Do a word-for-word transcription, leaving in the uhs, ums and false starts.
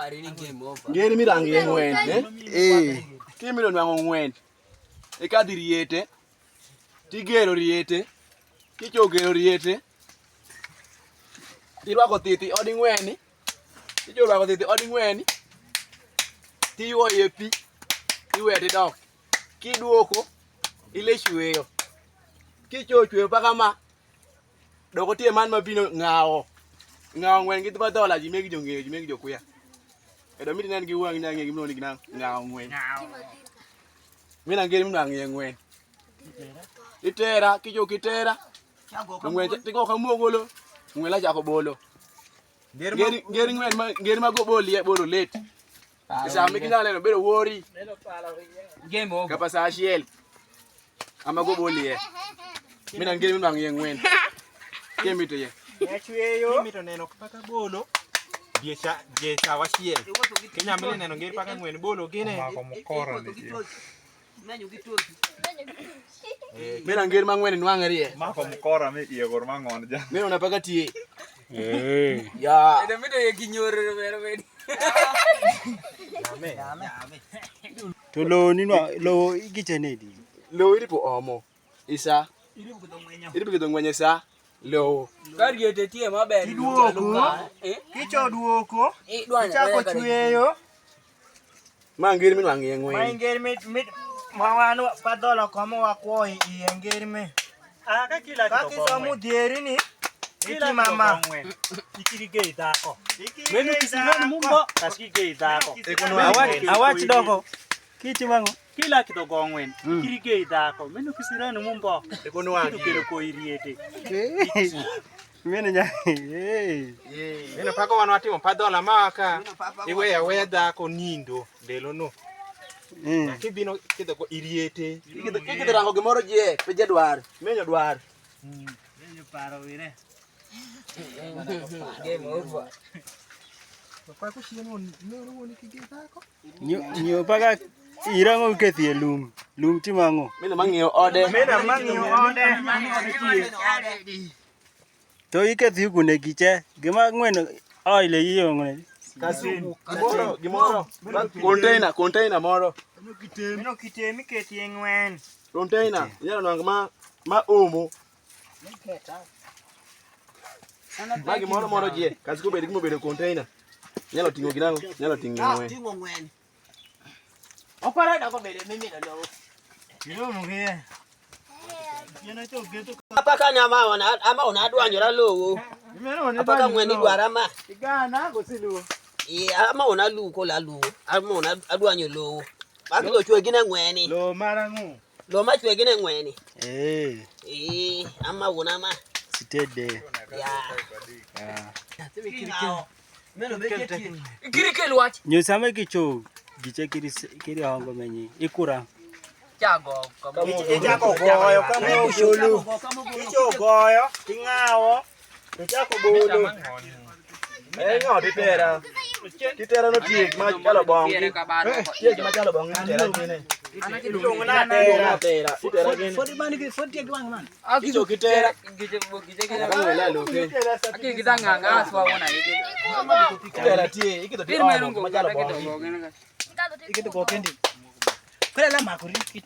Ngeri mirangi e ng'wen, eh? Eh. Kimino nwang'o ng'wen. Ikadhi riete. Tigero riete. Kicho gero riete. Irwako thithi odi ng'weni. Kicho rwako thithi odi ng'weni. Tiwo ye pi. Iwe tidok. Kiduoko. Ile chweyo. Kicho chweyo paka ma. Dok otie man ma bino ng'awo. Ng'awo ng'wen gi dhima dhola, ji megi jong'eyo, ji megi jokuya. Edo miti nen gi wang'i ni ang'e gimno ni gina ng'awo ng'wen. Mina ngeri mino ang'e ng'wen. Itera, kijo kitera. To ng'wen cha-, tigo ka mogolo. Ng'wen la chako bolo. Ngeri, ngeri ng'wen ma, ngeri ma go boli e bolo let. Isa megi na leno bedo wori. Game over. Kapa sa achiel. Ama go boli e. Mina ngeri mino ang'e ng'wen. Kemito ye. Yachweyo. Kemito neno paka bolo. Biecha, biecha wachiel. Kenya mene neno ngeri paka ng'wen bolo gine. Omako mkora ni. Mina ngeri ma ng'wen nwang'e rie. Mako mkora mi iye gor ma ng'on ja. Mina una paka tie. Eh. Ya. Ede mito ye kinyor mere mere. To lowo ni nwa, lowo igiche nedi? Lowo iripo omo. Isa. Iripo kidho ng'wenye sa. Lowo. Ka riete tie maber. Iduoko. Eh? Kicho duoko. Idwanye ichako chweyo. Ma ngeri mino ang'e ng'wen. Ma ngeri mit, mit, ma wan padhola komo wakwo i, i ngeri me. Ah, ka kila ka kisomo dhieri ni, kila iti mama. Ikiri gei dhako. Meno kisirani mumbo, kas ki gei dhako. Awach, awach doko. Kiti mang'o? Kila kidogo ng'wen. Mm. Kiri gei dhako. Meno kisirani mumbo. Ekono wangi. Kitu kero ko iriete. Eh. Meno nya. Eh. Meno pako wan watimo padhola ma ka. Iwe awe dhako nindo. Ndelo no. Mm. Kibino kidho ko iriete. Ikidho, ikidho rango gimoro je, pe je dwar. Menyo dwar. Mm. Menyo paro wire. Game over. Nyo, nyo paka irango kethi e lum. Lum timo ang'o? Mina mang'iyo ode. Mina mang'iyo ode. To ikethi kune giche. Gima ng'wen oil e iyo ng'wen. Kasu, gimoro, gimoro. Container, container moro. Mino kitemi kethi e ng'wen. Container, inyalo nwang'o ma, ma omo. Ma gimoro moro jie, kazi kobed gima obedo container. Nyalo ting'o gin ang'o? Nyalo ting'o ng'wen. Ting'o ng'wen. Okwara da kobede mimi na lowo. Yo muge. Yena to geto. Apaka ni ama ona, ama ona adwanyora lowo. Apaka ng'wen idwaro ama. Igana gosiluwo. Ee, ama ona luwo kola luwo. Ama ona adwanyo lowo. Magi lo chwe gine ng'weni. Lowo mara ng'o? Lowo ma chwe gine ng'weni. Eh. Eh, ama wona ma. Sitede. Ya. Ah. Kiri kel wach. Nyo same kicho giche kiri se-, kiri hongo menyi. Ikura. Chago. Ichako goyo kama ogolo. Icho goyo, ting'awo. Ichako bolo. Eh, ng'o ditera? Kitera no tiek ma chalo bong. Tiek ma chalo bong, itera gine. Iluongo na tera. Tera, itera gine. Fodi man ki, fodi tiek wang man. Icho kitera. Itera tie, ikito tiek ma chalo bong. Ikito go kendi. Kore la makuri kit.